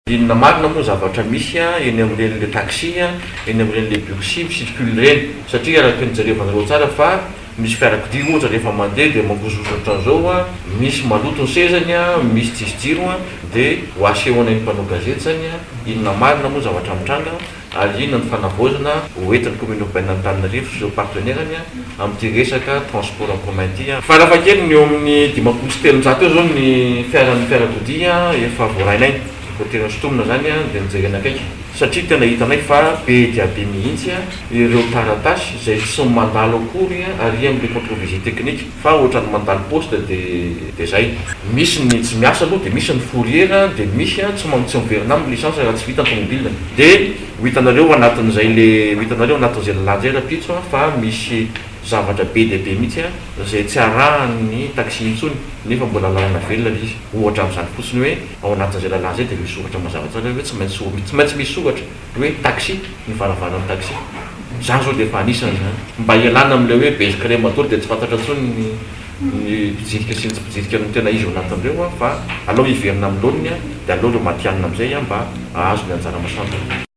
Inona marina moa ny zavatra misy eny amin'ireny le taxi, eny amin'ireny le bus mi-circule ireny? Satria araka ny jerevanareo tsara fa misy fiarakodia ohatra rehefa mandeha dia mangozohozo ohatran'izao, misy maloto ny sezany, misy tsisy jiro, dia ho asehonay ny mpanao gazety izany inona marina moa ny zavatra mitranga ary inona ny fanavaozana ho entin'ny commune urbaine Antananarivo sy ireo partenaires-ny amin'ity resaka transport en commun ity. Farafahakeliny eo amin'ny 350 eo izao ny fiaran'ny fiarakodia efa voarainay, voatery nosintomina izany dia nojerena akaiky satria tena hitanay fa be dia be mihitsy ireo taratasy izay tsy mandalo akory ary amin'ilay contrôle visite technique fa ohatran'ny mandalo poste dia dia izay. Misy ny tsy miasa aloha dia misy ny fourrière dia misy tsy tsy miverina aminy licence raha tsy vita ny tomobile-ny dia ho hitanareo anatin'izay le ho hitanareo anatin'izay lalàna izay rahampitso fa misy zavatra be dia be mihitsy izay tsy arahan'ny taxi intsony nefa mbola lalana velona ilay izy. Ohatra amin'izany fotsiny hoe ao anatin'izay lalàna izay dia misy soratra mazava tsara hoe tsy maintsy tsy maintsy misy soratra hoe taxi ny varavaran'ny taxi. Izany izao dia efa anisan'izany. Mba hialana amin'ilay hoe beige crème daholo dia tsy fantatra intsony ny ny mpijirika sy ny tsy mpijirika no tena izy ao anatin'ireo fa aleo hiverina amin'ny laoniny dia aleo ireo matihanina amin'izay mba hahazo ny anjara masoandrony.